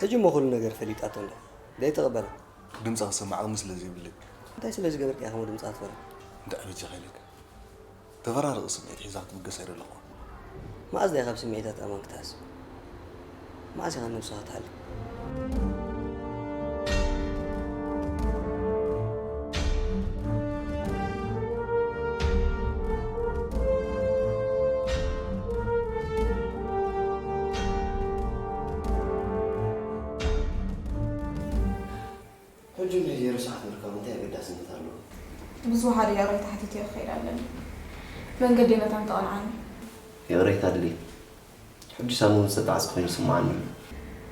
ሕጂ እሞ ኩሉ ነገር ፈሊጣቶ እንዶ ዘይተቐበላ? ድምጻ ክሰማዕ ኣቕሚ ስለ ዘይብለይ። እንታይ ስለ ዝገበርካ ኢኻ እሞ ድምጻ ክትፈርድ? እንታይ ኣበጃኻ ኢለካ? ተፈራርቕ ስምዒት ሒዛ ክትብገስ ኣይደለኹ። መዓዝ ዲኻ ካብ ስምዒታት ኣማን ክትሃስ? መዓዝ ኢኻ ንነብስኻ ትሓሊ? ሕጂ እንድሕር ዘይርሳዕ ምርካብ እንታይ ኣገዳስነት ኣለዎ? ብዝወሓደ ይቕሬታ ሓቲተዮ ክኸይድ ኣለኒ። መንገደይ መታን ተቐልዓኒ። ይቕሬታ ኣድሊ። ሕጂ ሳሙን ዝተጣዕስ ኮይኑ ይስምዓኒ።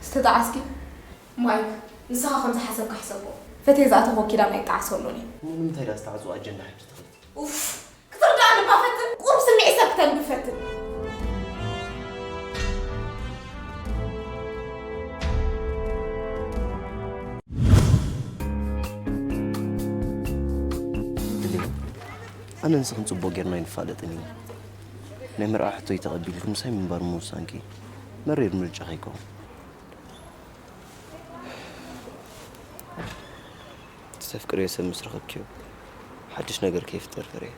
ዝተጣዕስኪ? ማይክ፣ ንስኻ ከም ዝሓሰብካ ሕሰቦ። ፈትየ ዝኣተኹ ኪዳን ኣይጣዕሰሉን እየ። እሞ ንምንታይ ደኣ ዝተዓጽወ ኣጀንዳ ሕጂ ትኸፍቲ? ኡፍ! ክትርዳእኒ እባ ፈትን፣ ቁሩብ ስምዒት ሰብ ክተንብብ ፈትን። ድሌ፣ ኣነ ንስኽን ጽቡቕ ጌርና ኣይንፋለጥን ኢና። ናይ መርዓ ሕቶይ ተቐቢልኪ ምሳይ ምንባር ምውሳንኪ መሪር ምርጫ ከይከውን። እቲ ተፍቅርዮ ሰብ ምስ ረኸብክዮ፣ ሓድሽ ነገር ከይፍጠር ፈርየ።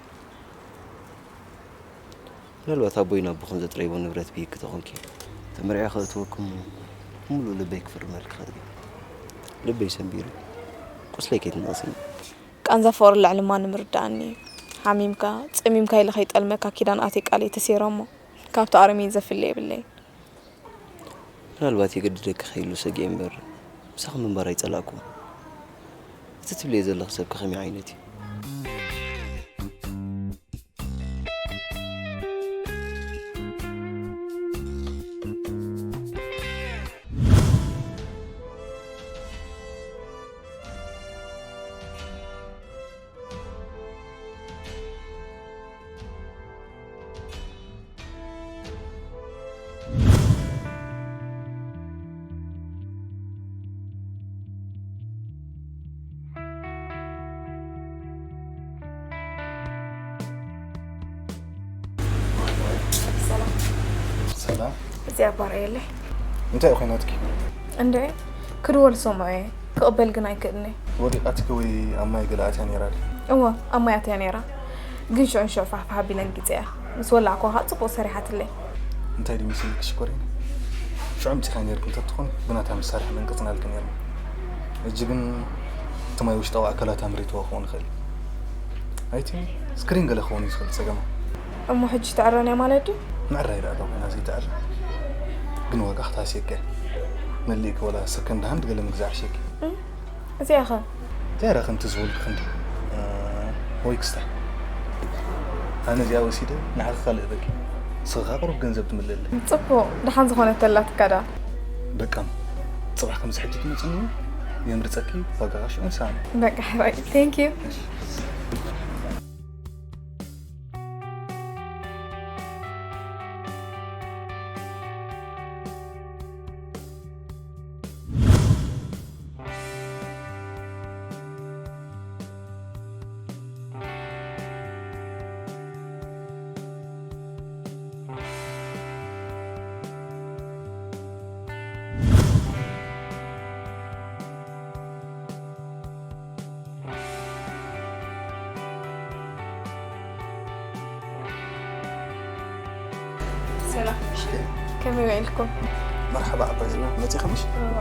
ምናልባት ኣቦይን ኣቦኽን ዘጥረይዎ ንብረት ብሂግኪ ተኾንኪ፣ ተመርዕዮ ከእትወኩም ብምሉእ ልበይ ክፍርመልኪ ክእል እየ። ልበይ ሰንቢሩ፣ ቁስለይ ከይትነቕስኒ። ቃንዛ ፍቕሪ ልዕሊ ማንም ይርድኣኒ እዩ። ሓሚምካ፣ ጸሚምካ ኢለ ከይጠልመካ ኪዳን ኣትየ ቃለይ ተሴረ እሞ፣ ካብቲ ኣርምየ ዘፍሊ የብለይን። ምናልባት የገድደኪ ከይህሉ ሰጊኤ እምበር፣ ምሳኺ ምንባር ኣይጸላእኩን። እቲ ትብልዮ ዘለኺ ሰብከ ከመይ ዓይነት እዩ? ሰላም። ሰላም። እዚኣ ባርየለይ። እንታይ እዩ ኮይናትኪ? እንደ ክድወል ሰምዖ እየ፣ ክቕበል ግን ኣይክእልን እየ። ወዲቓትኪ ወይ ኣብ ማይ ገለ ኣትያ ነይራ ድያ? እወ፣ ኣብ ማይ ኣትያ ነይራ። ግን ሽዑ ንሽዑ ፋሕፋሕ ኣቢለ ኣንጊጸያ። ምስ ወላዕኩዋ ከኣ ጽቡቕ ሰሪሓትለይ። እንታይ ድዩ መሲልኪ ሽኮሪና? ሽዑ ኣምጺኻ ነይርኪ እንተትኾኒ ብናታ መሳርሒ መንቀጽናልኪ ነይርና። ሕጂ ግን እቲ ማይ ውሽጣዊ ኣካላታ መሪትዋ ክኸውን ይኽእል እዩ። ኣይቲ ስክሪን ገለ ክኸውን እዩ ዝኽእል ጸገማ። እሞ ሕጂ ትዕረን እያ ማለት ድዩ? ምዕራይ ደኣ እታ ኮይና ዘይትዕረ። ግን ዋጋ ክትሃስየካ እያ። መሊእኪ ወላ ሰከንድ ሃንድ ገለ ምግዛእ ሕሸኪ። እም፣ እዚኣ ኸ? እንታይ ረኸንቲ ዝብልኪ ክንዲ? እ፣ ወይ ክስታይ። ኣነ እዚኣ ወሲደ ንዓኺ ካልእ እበኪ። ንስኺ ከኣ ቁሩብ ገንዘብ ትምልእለይ። ጽቡቕ፣ ደሓን ዝኾነት ተላትካ ደኣ። በቃ፣ ጽባሕ ከምዚ ሕጂ ትመጽኒ የምርጸኪ፣ ዋጋኻ ሽዑ ንስኣኒ። በቃ፣ ሕራይ። Thank you። እሺ። ሰላም። እሺ። ከመይ ውዒልኩም? መርሓባ ዓባይ ዝና፣ መጺኻ ምሽ? እዋ።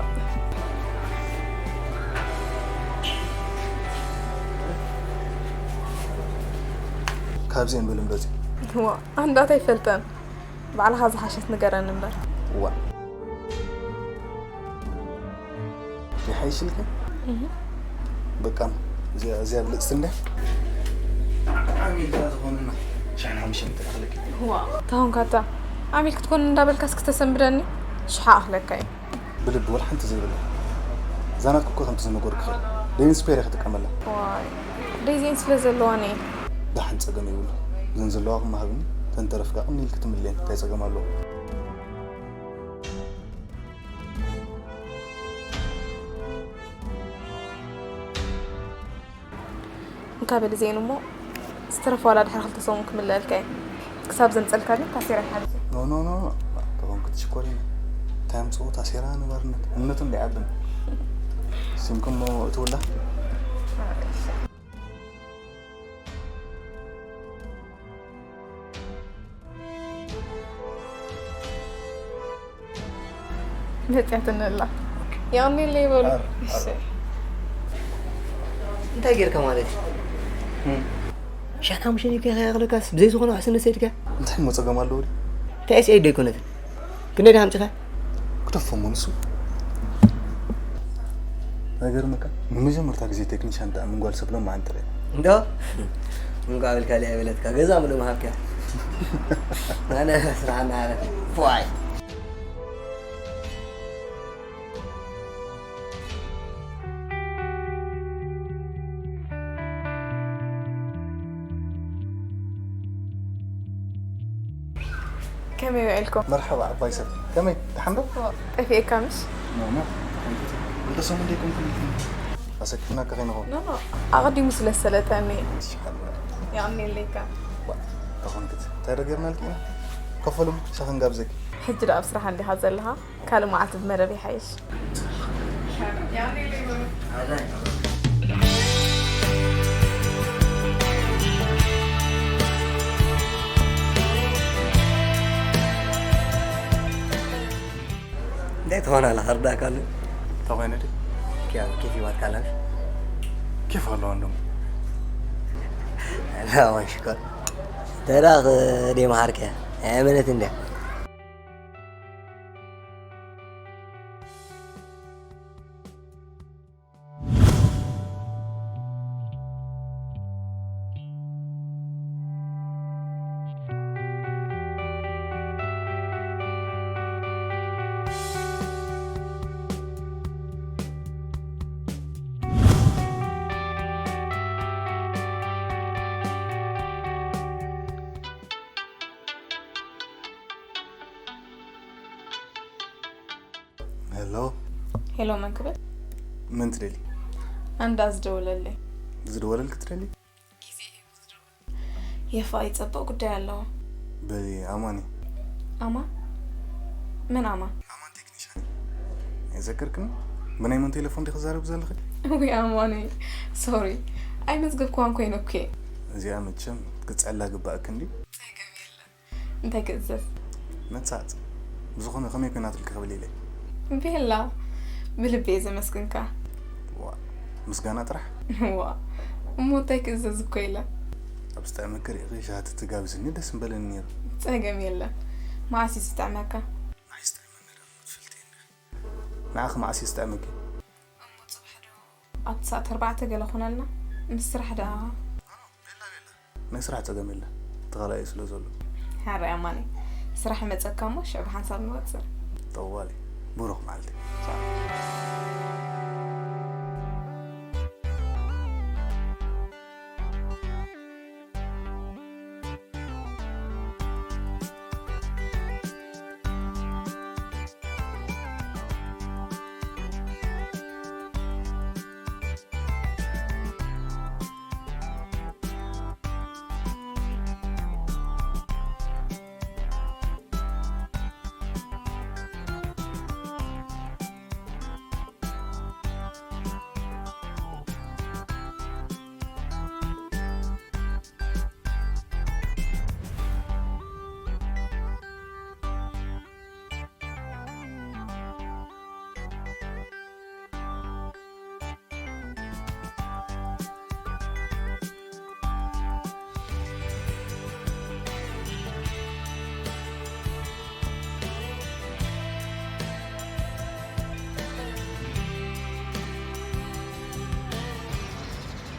ካብዚአን በሉ ንበዚ። እዋ፣ ኣንዳታ ኣይፈልጠን። ባዕልኻ ዝሓሸት ንገረኒ እምበር። እዋ። ይሓይሽልኪ? እህ። በቃ፣ እዚኣ፣ እዚኣ ብልጽቲ እንድያ። ዓሚልካ ዝኾንና ሻሕን ሓሙሽተ መቶ ይኣኽለኪ። ዋ፣ ተኾንካታ። ዓሚል ክትኮን እንዳበልካስ ክተሰንብደኒ? ሽሓ ኣኽለካ እዩ። ብልቢ ወላ ሓንቲ ዘይብላ። እዛ ናትኪ እኮ ከምቲ ዝነገርኩኺ፣ ዴኒስ ፔር እየ ክጥቀመላ። ዋይ፣ ዴዚን ስለ ዘለዋኒ። ደሓን ጸገም የብሉ። እዘን ዘለዋ ክመሃብኒ፣ ተንተረፍካ ቅኒ ኢልኪ ትምልየን፣ እንታይ ጸገም ኣለዎ? እንካ በል እዚኤን እሞ ዝተረፈ ዋላ ድሕሪ ክልተ ሰሙን ክምለአልካ እየ። ክሳብ ዘምፀልካ ግን ካሴራ ይሓልፍ። ኖ፣ ኖ፣ ኖ፣ ኖ። ተኾንኩ ትሽኮሪና። እንታይ ኣምፅኡ ታሴራ ንባርነት እምነቱ እንዳይዓብን ስምኩም እትውላ መፅያትኒ ኣላ። የቐንየለይ በሉ። ኣር- እሺ። እንታይ ጌርካ ማለት እዩ? ሻሓሙሽተ ዲካ ከያቕለካስ ብዘይ ዝኾነ ሕስነት ሰይድካ? እንታይ እሞ ፀገም ኣለዎ ድዩ? እንታይ ኤስኤ ዶ ኣይኮነትን? ክንደይ ዲኻ ኣምፂኻ? ግደፎ እሞ ንሱ። ኣይገርመካ? ንመጀመርታ ግዜ ቴክኒሻን ጣዕሚ ጓል ሰብሎም መዓንጥረ። እንዶ እንኳ ብልካ ሊያ በለትካ ገዛ ምሉእ ምሃብካ። ኣነ ስራሕና ኣረ ዋይ ከመይ ውዒልኩም? መርሓባ ዓባይ ሰብ፣ ከመይ ደሓን ዶ? ጠፊኤካ ምሽ? ኖኖ፣ እንተ ሰሙን ደይኮንኩም ኣሰኪፍናካ ከይንኸውን። ኖ ኖ፣ ኣቐዲሙ ስለ ዝሰለጠኒ። የቐንየለይካ። ተኾንክት እንታይ ዶ ጌርናልኪ ኢና? ከፈሉም ሻኽን ጋብዘኪ። ሕጂ ደኣ ኣብ ስራሕ እንዲኻ ዘለኻ? ካልእ መዓልቲ ብመደብ ይሓይሽ። እንታይ ትኾን ኣለኻ ርዳእካ ኣሎ ተኾይነ ድ ኪያ ኬፍ ይዋትካ ኣለሽ ኬፍ ኣለዋ እንደሞ ላዋን ሽኮር ተራኽ ደይ መሃርከ ኣመነት እንደ ሄሎ ሄሎ፣ መን ክብል? መን ትደሊ? ኣንዳ ዝደወለለይ። ዝደወለልክ ትደሊ? የፋ ይጸብቕ ጉዳይ ኣለዎ። በሊ ኣማኒ ኣማ? መን ኣማ? ኣማን ቴክኒሻን የዘክርክን? ብናይ መን ቴሌፎን ዲ ክዛረብ ዘለኽል? ውይ ኣማኒ፣ ሶሪ፣ ኣይመዝገብክዋን ኮይነ እኮ። እዚኣ መቸም ክትጸላ ግባእክ እንዲ እንታይ ክእዘዝ? መጻጽ ብዝኾነ ከመይ ኮይናትልክ ክብል ኢለ ቤላ፣ ብልቢ እየ ዘመስግንካ። ዋ ምስጋና ጥራሕ ዋ፣ እሞ እንታይ ክእዘዝ እኮ ኢለ። ኣብ ዝጠዕመኪ ርኢኺ ሻሃትቲ ጋቢዝኒ ደስ ምበለኒ ነይሩ። ጸገም የለን። መዓስ እዩ ዝጥዕመካ? ናይ ዝጠዕመኒ ደኣ ትፈልጥኒ ንዓኺ መዓስ እዩ ዝጥዕመኪ? ኣብቲ ሰዓት ኣርባዕተ ገለ ኮነልና ምስ ስራሕ ደኣ ናይ ስራሕ ጸገም የለ ተኻላዩ ስለ ዘሎ ሓራይ ኣማኒ ስራሕ ይመፀካ እሞ ሽዑ ብሓንሳብ ንወፅእ ጠዋሊ ብሩኽ መዓልቲ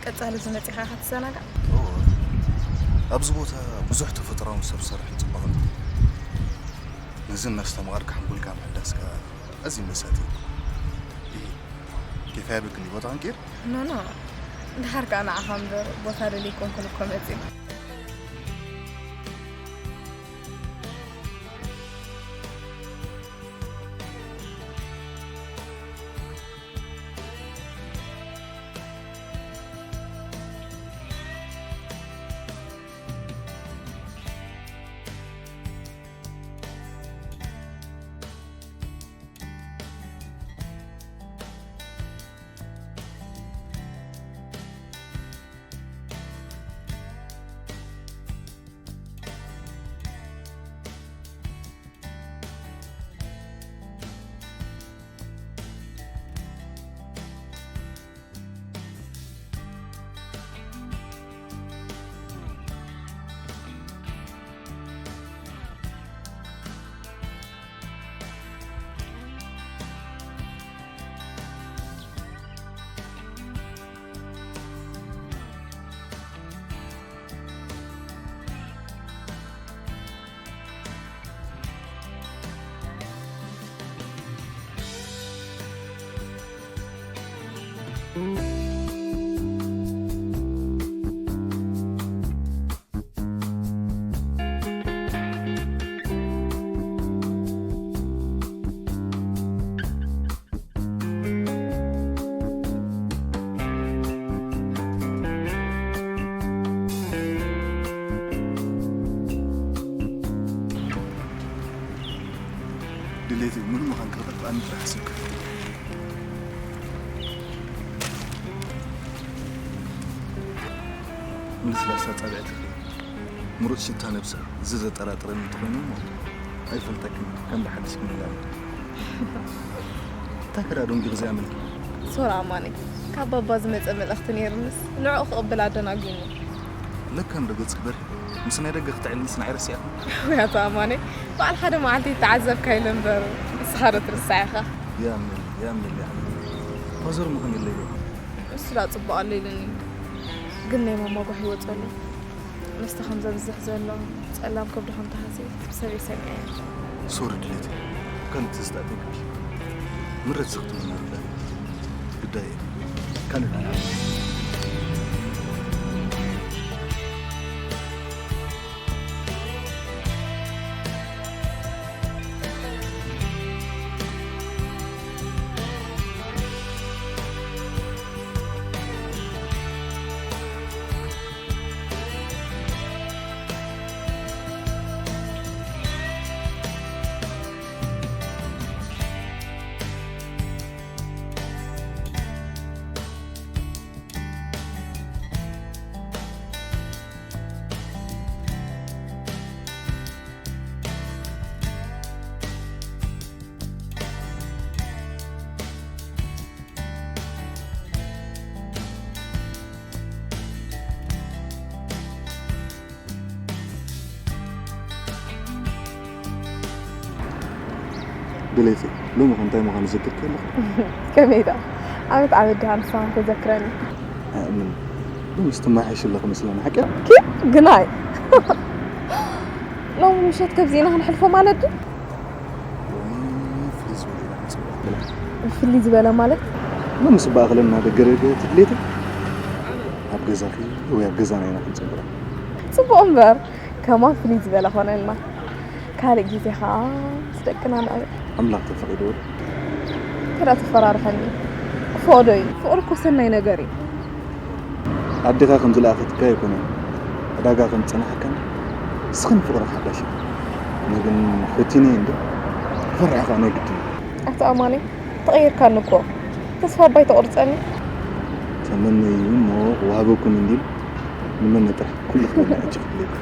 ቀፃሊ ዝመፅኻ ክትዘናጋዕ ኣብዚ ቦታ ብዙሕ ተፈጥሮን ሰብ ሰርሕን ፅባቐ ነዚ እናስተማቐርካ ሓንጎልካ ምሕዳስካ ኣዝዩ መሳጢ እዩ ኬፍ ኣይብልክን እዩ ቦታኽን ቅይር ኖ ኖ ድሓር ከዓ ንዓኻ እምበር ቦታ ደልየ ኮንኩን እኮ መፅእ እንታይ ሓሲብካ? ንለስላሳ ጻብዕቲ ምሩጽ ሽታ ነብሳ እዚ ዘጠራጥረኒ እንተኾይኑ እሞ ኣይፈልጠክን፣ ከም ብሓድሽ ክምንዳኒ። እንታይ ከዳ ደንጊኹ ዘይኣመንኪ? ሶራ ኣማነይ፣ ካብ ባባ ዝመጸ መልእኽቲ ነይሩንስ ንዕኡ ክቕብል ኣደናጒኒ። ለካ እንዶ ገጽኪ በሪሁ። ምስ ናይ ደገ ክትዕልልስ ንዓይ ረሲዕኺ? ወይ ኣቶ ኣማነይ፣ በዓል ሓደ መዓልቲ ይተዓዘብካ ኢለ እምበር ንስኻ ዶ ትርስዓ ኢኻ? ያምል፣ ያምል፣ ያምል። ፋዘር ምዃን የለይ ዶ? እሱ ዳ ጽቡቕ ኣሎ ኢሉኒ። ግን ናይ ማማ ጓሕ ይወጸሉ። መስተ ከም ዘብዝሕ ዘሎ፣ ጸላም ከብዱ ከም ተሃስየ፣ ብሰበይ ሰሚዐ እየ። ሶሪ ድሌት፣ ካልእ ተስታእተክል። ምረት ዝኽትምና ርዳይ። ግዳይ እየ። ካልእ ድሌተይ፣ ሎሚ ኸ እንታይ ምዃኑ ዘክርኪ ኣለኹ? ከመይ ደኣ? ዓመት ዓመት ደኣ ንስኻ ተዘክረኒ። ኣእምን፣ ሎሚ ስትመሓየሽ ኣለኹ መስለኒ፣ ሓቂ? ኪድ ግናይ። ሎሚ ምሸት ከምዚ ኢና ክንሕልፎ ማለት ድዩ? ሎሚ ፍልይ ዝበለ ኢና ክንጽውዓ። ፍልይ ዝበለ ማለት? ሎሚ ስባእ ክለና ደገ ደገ ትድሌቲ? ኣብ ገዛኺ ወይ ኣብ ገዛና ኢና ክንጽውዓ። ጽቡቕ እምበር፣ ከማን ፍልይ ዝበለ ኮነልና። ካልእ ግዜ ኸኣ ምስ ደቅና ነዕልል። ኣምላኽ ተፈቒድዎ። እንተ ደኣ ተፈራርሐኒ፣ ክፈቕዶ እዩ። ፍቕሪ እኮ ሰናይ ነገር እዩ። ኣዴኻ ከም ዝለኣኸትካ ኣይኮነን ዕዳጋ ከም ዝጸናሕካን፣ ንስኺ ንፍቕሪ ሓዳሽ እዩ። ኣነ ግን ፈቲነዮ እንዶ፣ ክፈርሕ ከኣ ናይ ግድን እዩ። ኣቶ ኣማነ፣ ተቐይርካኒ እኮ። ተስፋ እባ ኣይተቑርጸኒ። ተመነዩ እሞ ክወሃበኩም እንዲል ንመነ ጥራሕ ኩሉ ክበልዕ ሕጂ ክፍለጥ።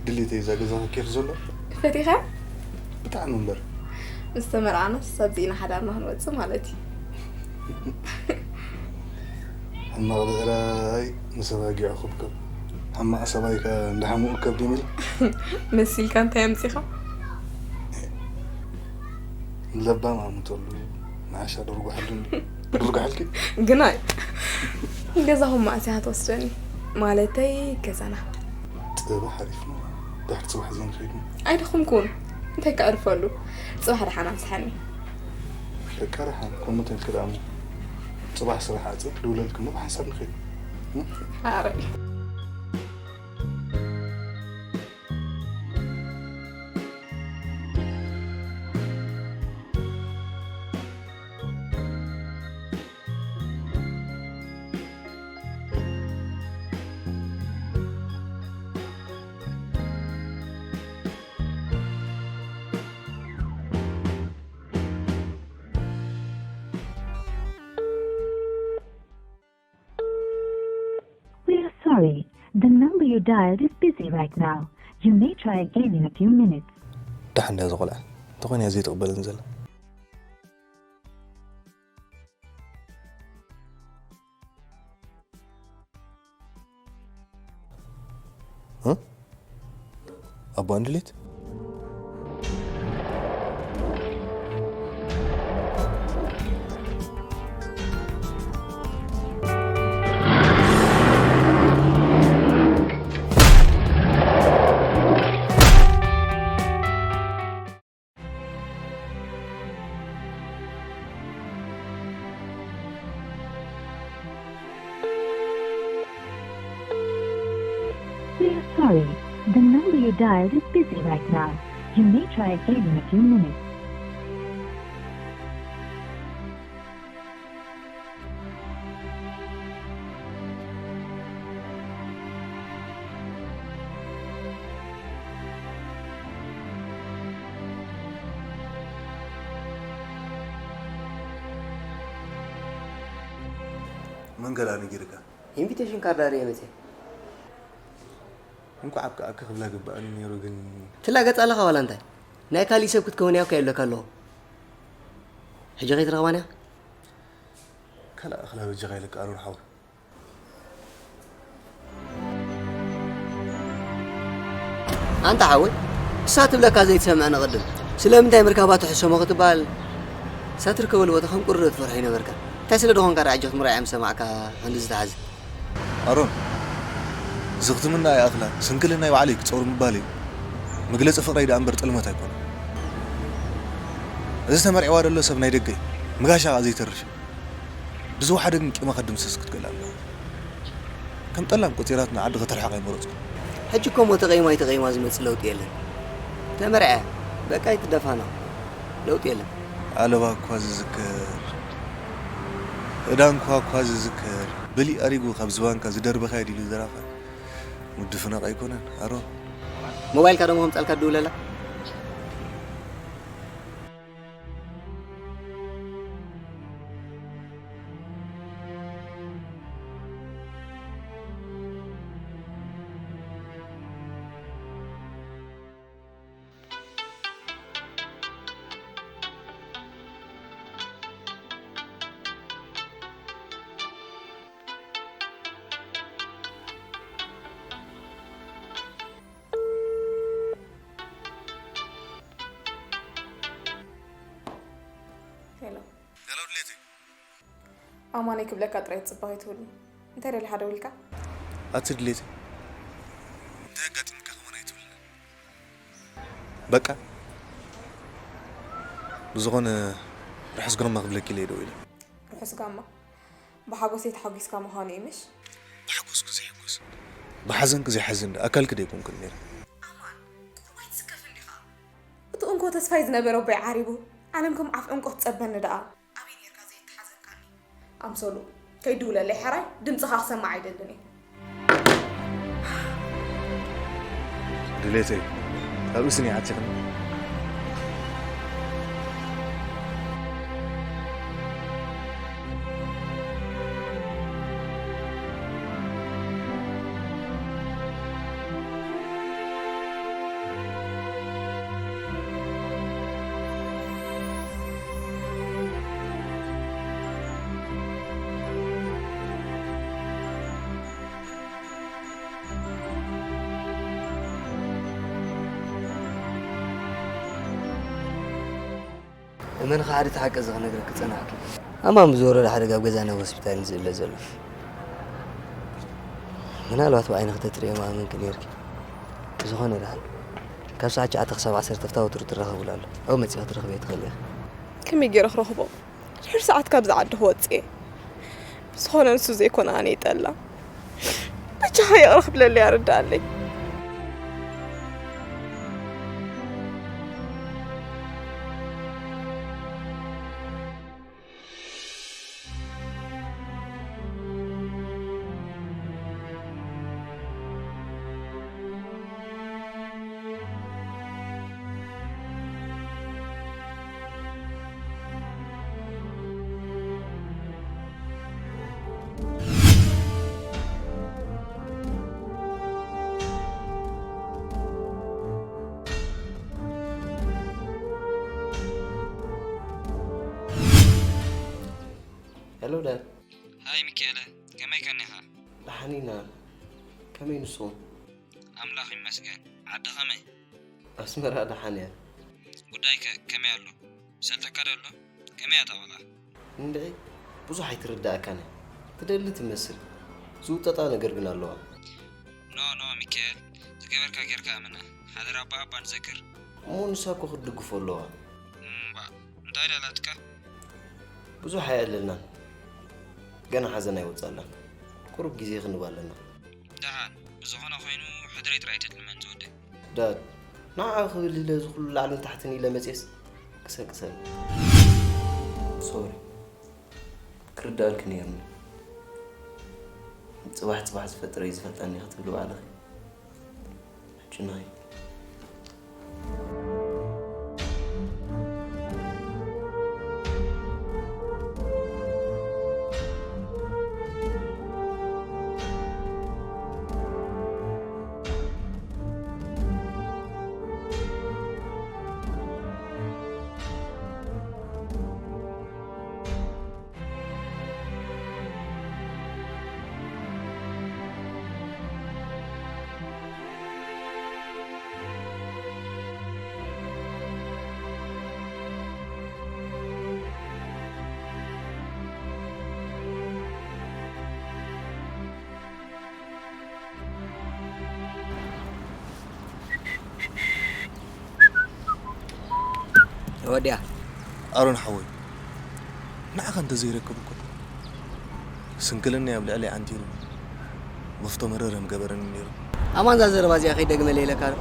ድሌተይ እዛ ገዛ ኬፍ ዘሎ ፈቲኻ? ብጣዕሚ እምበር። ምስ ተመርዓናስ ኣብዚእና ሓዳርና ክንወጽእ ማለት እዩ። ሕማቕ ብዕራይ ምስ ኣባጊዑ ክብከብ፣ ሕማቕ ሰብኣይ ከ እንዳ ሓሙኡ ከብድ ይብል። መሲልካ እንታይ ኣምጺኻ? ለባም ኣምተሉ ንዓሻ ደርጉሓሉ እንዲ። ደርጉሓልኪ? ግናይ ገዛኹም መኣስ ኢኻ ትወስደኒ? ማለተይ ገዛና። ጽባሕ ሓሪፍና ድሕሪ ጽባሕ ዘይንኸይድ። ኣይደኸምኩን። እንታይ ከዕርፈሉ? ጽባሕ ደሓን ኣብዝሓኒ። በቃ ደሓን፣ ከምኡ ተልኪ ደኣ እሞ። ጽባሕ ስራሕ ዓጽብ ክድውለልኪ እሞ ብሓንሳብ ንኸይድ። ሓራይ። We are sorry. The number you dialed is busy right now. You may try again in a few minutes. ደሓን ድያ እዛ ቆልዓ? እንተኾይኑ እያ ዘይትቕበለኒ ዘላ። እ? ኣቦ ኣንድሌት? Sorry, the number you dialed is busy right now. You may try again in a few minutes. መን ገላ ነጊርካ? ኢንቪቴሽን ካርድ ኣርእየ መፅየ። እንኳዕ ኣብክኣኪ ክብላ ግባኣኒ ነይሩ ግን ትላገፅ ኣለኻ ዋላ እንታይ? ናይ ካሊእ ሰብ ክትከውን ያው ከየብለካ ኣለኹ። ሕጂ ከይትረኽባን እያ? ካልእ እኽላ በጃኻ ኢለካ ኣሮን ሓወይ። ኣንታ ሓወይ እሳ ትብለካ ዘይትሰምዕ ንቕድም ስለምንታይ ምርካባ ትሕሰሞ ክትበሃል እሳ ትርከበሉ ቦታ ከም ቁሪ ዶ ትፈርሖ ይነበርካ እንታይ ስለ ድኾንካ ዳ ሕጂ ክትምርዖ እዮም ዝሰማዕካ ክንዲ ዝተሓዘ ኣሮን ዝኽትምና ኣይኣኽላን ስንክልናይ ባዕለይ ክጸውር ምባለይ መግለጺ ፍቕረይ ደኣ እምበር ጥልመት ኣይኮነን እዚ ተመርዒዋ ደሎ ሰብ ናይ ደገ እዩ ምጋሻ ከኣ ዘይተርፍ እዩ ብዝወሓደ ግን ቂማ ከድምስስ ክትክእል ኣለዋ ከም ጠላም ቆጺራትና ዓዲ ከተርሕቕ ኣይመረጽኩን ሕጂ እኮ እሞ ተቐይማ ኣይተቐይማ ዝመጽእ ለውጢ የለን ተመርዕያ በቃ ኣይትደፋና ለውጢ የለን ኣለባ እኳ ዝዝከር እዳ እንኳ እኳ ዝዝከር በሊ ኣሪጉ ካብ ዝባንካ ዝደርበኻዮ ድዩ ዝደራፋ ምድፍናቕ ኣይኮነን ኣሮን ሞባይልካ ደሞ ከምጻልካ ትድውለላ ሄሎ ሄሎ ድሌተይ ኣማነይ ክብለካ ጥራይ ትጽባህ ኣይትብሉኒ እንታይ ደሊኻ ደዊልካ ኣቲ ድሌተይ እንታይ ኣጋጢምካ ከማን ኣይትብልና በቃ ብዝኾነ ርሑስ ጋማ ክብለኪ ኢለ እየ ደዊለ ርሑስ ጋማ ብሓጎሰይ ተሓጒስካ ምዃኑ እዩ ምሽ ብሓጎስኪ ዘይሕጎስ ብሓዘንኪ ዘይሓዝን ዶ ኣካልኪ ዶ ኣይኮንኩን ነይረ ኣማን ቁሩብ ኣይትስከፍ እንዲኻ እቲ እንኮ ተስፋይ ዝነበረ ኣቦይ ዓሪቡ ዓለም ከም ዓፍ ዕንቆ ትጸበኒ ደኣ ኣበይ ነርካ ዘይተሓዘንካኒ ኣምሰሉ ከይድውለለይ ሕራይ ድምፅኻ ክሰማዕ ኣይደልን እየ ድሌተይ ኣብ እስኒ ዓቲኽኒ እመን ኸዓ እቲ ሓቂ እዚ ክነግረኪ ጸናሕኩ። ኣማን ብዝወረዶ ሓደጋ ኣብ ገዛና ሆስፒታልን ዝእለ ዘሎ። ምናልባት ብዓይንኺ ተትርእዮ ምኣመንኪ ነይርኪ። ብዝኾነ ደሓን ካብ ሰዓት ትሽዓተ ክሳብ ዓሰርተ ፍታወትሩ ትራኸብሉ ኣሎ። ኣብኡ መጺእኺ ክትረኽብዮ ትኽእሊ ኢኺ። ከመይ ገይረ ክረኽቦ? ድሕሪ ሰዓት ካብዚ ዓዲ ክወጽእ እየ። ብዝኾነ ንሱ ዘይኮነ ኣነ ይጠላ። በጃኻ ይቕረ ክብለለይ ኣረድኣለይ። Hello dad. ሃይ ሚኪኤለ፣ ከመይ ቀኒኻ? ደሓን ኢና። ከመይ ንስኹም? ኣምላኽ ይመስገን። ዓዲ ኸመይ? ኣስመራ ደሓን እያ። ጉዳይከ ከመይ ኣሎ? ይሰልጠካ ዶ ኣሎ? ከመይ እያ እታ ቆልዓ? እንድዒ ብዙሕ ኣይትርድኣካን እያ። ትደሊ ትመስል። ዝውጠጣ ነገር ግን ኣለዋ። ኖ ኖ ሚካኤል፣ ዝገበርካ ጌርካ ኣመና። ሓደራ ኣቦ ኣባ ንዘክር። እሞ ንሳ እኮ ክትድግፎ ኣለዋ። እምባእ፣ እንታይ ደላትካ? ብዙሕ ኣየዕልልናን። ገና ሓዘን ኣይወጻላን። ቁሩብ ግዜ ክንህባ ኣለና። ደሓን፣ ብዝኾነ ኮይኑ ጥራይ ጥራይ ኣይተድልመን ዝወደይ። ዳድ፣ ንዓኣ ክብል ኢለ እዚ ኩሉ ላዕልን ታሕትን ኢለ መፅየስ ክሰቅሰኒ። ሶሪ፣ ክርዳእልኪ ነይርኒ። ፅባሕ ፅባሕ ዝፈጥር እዩ ዝፈልጠኒ ክትብሊ ባዕልኺ። ሕጂ ንኸይድ። ወዲያ። ኣሮን ሓወይ፣ ንዓኻ እንተዘይረክብ እኮ ስንክልናይ ኣብ ልዕለይ ዓንቲሩ፣ መፍቶ መረረ ምገበረኒ ነይሩ። ኣማን፣ እዛ ዘረባ እዚኣ ከይደግመለይ ኢለካ ዶ?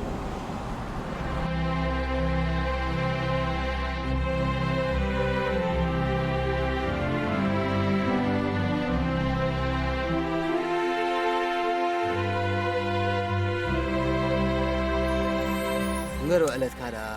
እምበር ውዕለትካ ደኣ።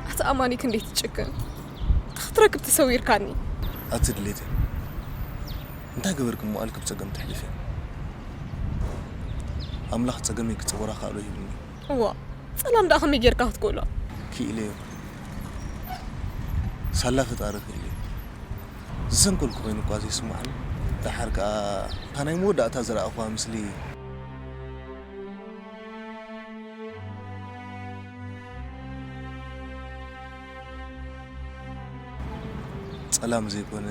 ኣቲ ኣማኒ ክንደይ ትጭክን። እንታይ ክትረክብ ተሰዊርካኒ? ኣቲ ድሌተይ፣ እንታይ ገበርክ እሞ ኣልክብ ጸገም ተሕልፍያ? ኣምላኽ ጸገመይ ክጸወራ ክኣሎ ሂቡኒ። እዋ፣ ጸላም ደኣ ከመይ ጌርካ ክትክእሎ? ክኢለዮ። ሳላ ፈጣሪ ክኢለዮ። ዝሰንከልኩ ኮይኑ እኳ ዘይስምዓኒ። ደሓር ከኣ እታ ናይ መወዳእታ ዝረኣኹዋ ምስሊ ጸላም ዘይኮነ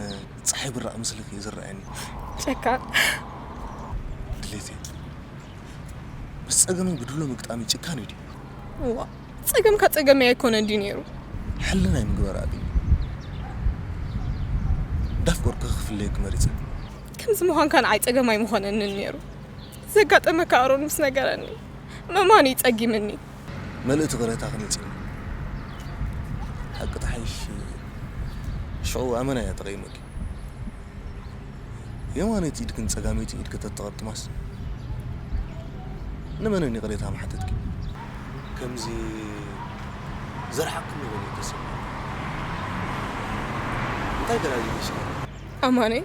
ጸሓይ ብራቕ ምስልኺ እዩ ዝረኣየኒ። ጨካን። ድሌተይ፣ ምስ ጸገመይ ብድሎ ምግጣሚ ጭካን እዩ ድዩ? እዋ፣ ጸገምካ ጸገመይ ኣይኮነን ድዩ ነይሩ? ሕልናይ ምግባር ኣብዩ። እንዳፍቀርኩ ክፍለየኪ መሪጸ። ከምዚ ምዃንካ ንዓይ ጸገም ኣይምኾነንን ነይሩ። ዘጋጠመካ ኣሮን ምስ ነገረኒ፣ ምእማኑ እዩ ጸጊምኒ። መልእቲ ቅሬታ ክነጽኒ። ሓቂ ተሓይሽ፣ ሽዑ ኣመና እያ ተቐይመኪ። የማነይቲ ኢድክን ጸጋመይቲ ኢድኪ ተተቐጥማስ፣ ንመነን ይቕሬታ ምሓተትኪ? ከምዚ ዘርሓቕክኒ ይበል ተሰብ። እንታይ ገላጊልሽ? ኣማነይ፣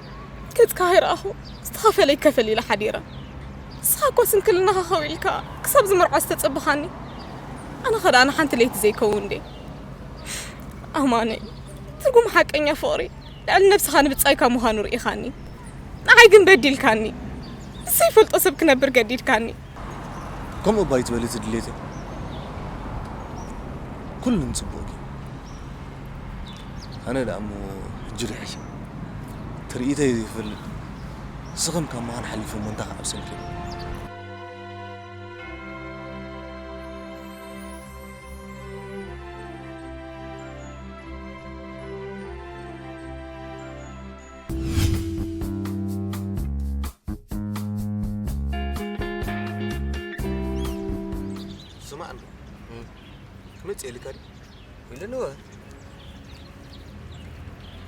ገጽካ ከይረኣኹ ዝተኸፈለ ይከፈል ኢለ ሓዲረ። ንስኻ እኮ ስንክልናኻ ከዊልካ ክሳብ ዝምርዖ ዝተጸበኻኒ፣ ኣነ ኸ ደኣ ንሓንቲ ለይቲ ዘይከውን ድየ? ኣማነይ፣ ትርጉም ሓቀኛ ፍቕሪ ልዕሊ ነብስኻ ንብጻይካ ምዃኑ ርኢኻኒ። ንዓይ ግን በዲልካኒ። ምስ ዘይፈልጦ ሰብ ክነብር ገዲድካኒ። ከምኡ እባ ኣይትበሊ እቲ ድሌተይ። ኩሉ ንጽቡቕኪ። ኣነ ደኣ እሞ ሕጂ ርሒሽ። ትርኢተይ ዘይፈልጥ። ስኽም ካብ ምዃን ሓሊፈ እሞ እንታይ ክዓብሰልኪ? ስማዕ እንዶ። እም። ክመጽእ ኢልካ ድዩ? ኢሉንዎ።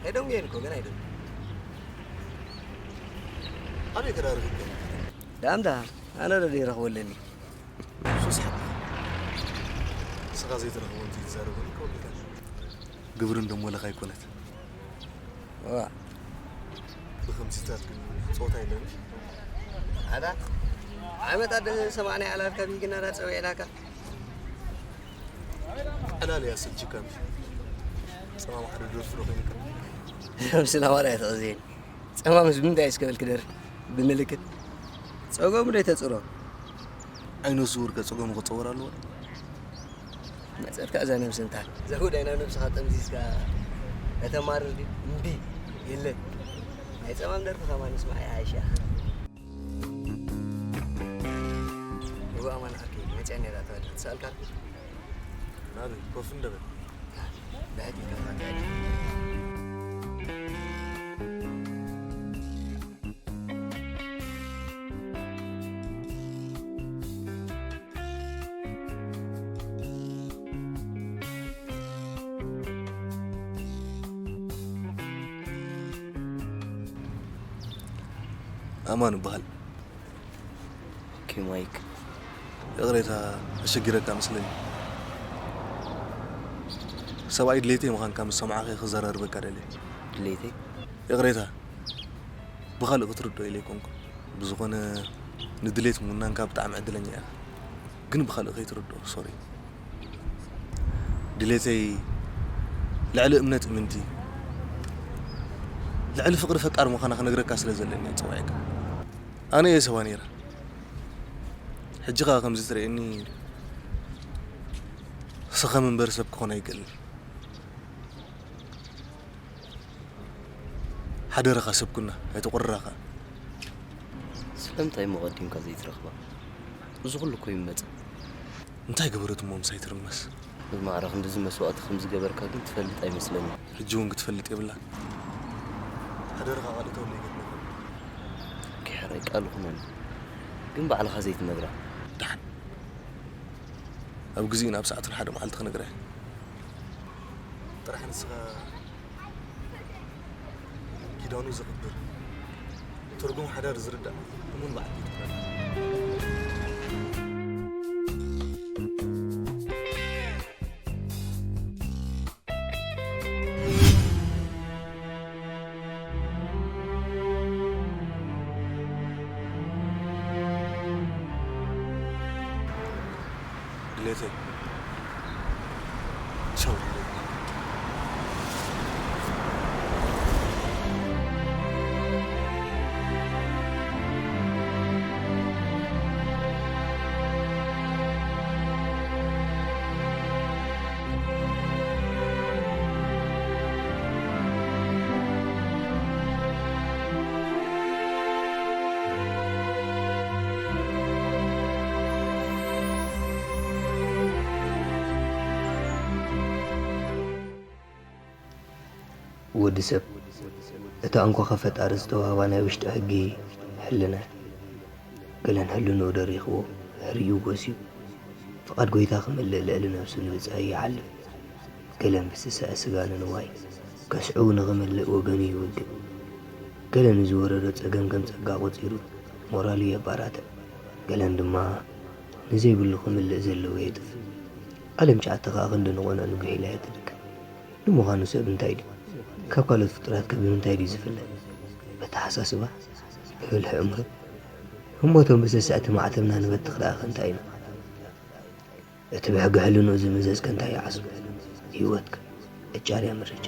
ኣይደንጉየን እኮ፣ ግን ኣይደንጉ። ኣበይ ከዳርግ ይገኛል? ዳምዳ፣ ኣነ ዶ ይረኽቦ ኣለኒ? ሱስ ሓቂ። ንስኻ ዘይትረኽቦ እንተይትዛረበኒ እኮ ወጊእካ። ግብሪ እንደሞለኻ ኣይኮነት። ዋ። ብኸምዚታት ግን ጾታ የለን። ኣታ ዓመት ኣደ ሰማንያ ኣላልካ ቢግና ዳ ጸውዒላካ። ዕላል እያ ስልችካ። ጸማም ሓደ ደርፊ ዶ ኮይንካ? ምስላ ዋላ እያ ተቐዝየኒ። ጸማምስ ብምንታይ እስከ በል ክደርፍ? ብምልክት? ጸገሙ ዶ ተጽሮ? ዓይነ ስውር ከ ጸገሙ ክጸወር ኣለዎ? መጸርካ እዛ ነብሲ እንታ። እዛ ጉዳይ ናብ ነብስኻ ጠምዚዝካ ከተማርር ድዩ? እምቢ፣ የለን። ናይ ጸማም ደርፊ ከማን ምስማዕ ይሓይሽ። እዋ ኣማን ዓርከይ፣ መጺኣ ነይራ ተባለ ትስኣልካ። ናበይ? ኮፍ እንደ በል። ብሕት ኢልካ ኣማን እበሃል። ኦኬ ማይክ። ይቕሬታ፣ ኣሸጊረካ መስለኒ። ሰብኣይ ድሌተይ ምዃንካ ምስ ሰማዕኸ ክዘራርበካ ደልየ። ድሌተይ? ይቕሬታ፣ ብኻልእ ክትርድኦ ኢለ ኣይኮንኩን። ብዝኾነ፣ ንድሌት ምውናንካ ብጣዕሚ ዕድለኛ ኢኻ። ግን ብኻልእ ከይትርድኦ፣ ሶሪ። ድሌተይ ልዕሊ እምነት እምንቲ፣ ልዕሊ ፍቕሪ ፈቃር ምዃና ክነግረካ ስለ ዘለኒ እየ ጸዊዐካ። ኣነ እየ ሰባ ነይረ። ሕጂ ኸኣ ከምዚ ትርእየኒ ሰኸም እምበር ሰብ ክኾን ኣይክእልን። ሓደራኻ ሰብ ኩና፣ ኣይተቑርራኻ። ስለምንታይ እሞ ቀዲምካ ዘይትረኽባ? እዚ ኩሉ እኮ ይመጽእ። እንታይ ገበረት እሞ ምሳይ ትርመስ? ብማዕረ ክንድዚ መስዋእቲ ከም ዝገበርካ ግን ትፈልጥ ኣይመስለኒ። ሕጂ እውን ክትፈልጥ የብላ። ሓደራኻ ካልእ ተብሎ ይገድለካ። ኪሕራይ ቃል ኩነኒ። ግን ባዕልኻ ዘይትነግራ። ደሓን። ኣብ ግዜኡን ኣብ ሰዓቱን ሓደ መዓልቲ ክነግራ እየ። ጥራሕ ንስኻ ኪዳኑ ዘኽብር፣ ትርጉም ሓዳር ዝርዳእ እሙን በዓል ቤት ክኾን። ድሌተይ። ቻው። ወዲ ሰብ፣ እታ እንኮ ካብ ፈጣሪ ዝተዋህባ ናይ ውሽጢ ሕጊ፣ ሕልና። ገለን ሕልንኡ ደሪኽዎ፣ ሕርዩ ጎስዩ፣ ፍቓድ ጐይታ ክመልእ ልዕሊ ነብሱ ንብጻዩ ይሓልፍ። ገለን ብስስዐ ስጋ ንንዋይ ከስዕቡ ንኽመልእ ወገኑ ይውድብ። ገለን ንዝወረዶ ጸገም ከም ጸጋ ቆጺሩ ሞራሉ የባራትዕ። ገለን ድማ ንዘይብሉ ክምልእ ዘለዎ የጥፍእ። ዓለም ጫዕቲ ከኣ ክንዲ ንቖኖ ንጉሒላ እያ ትድቅን። ንምዃኑ ሰብ እንታይ ድዩ? ካብ ካልኦት ፍጡራት ከ ብምንታይ ድዩ ዝፍለ? በተሓሳስባ? ብብልሒ እምሮ? እሞ እቶም ብስስዐቲ ማዕተብና ንበትኽ ደኣ ከ እንታይ ኢና? እቲ ብሕጊ ሕልንኡ ዝምዘዝ ከ እንታይ ይዓስቦ? ህይወትካ። ዕጫር እያ ምርጫ።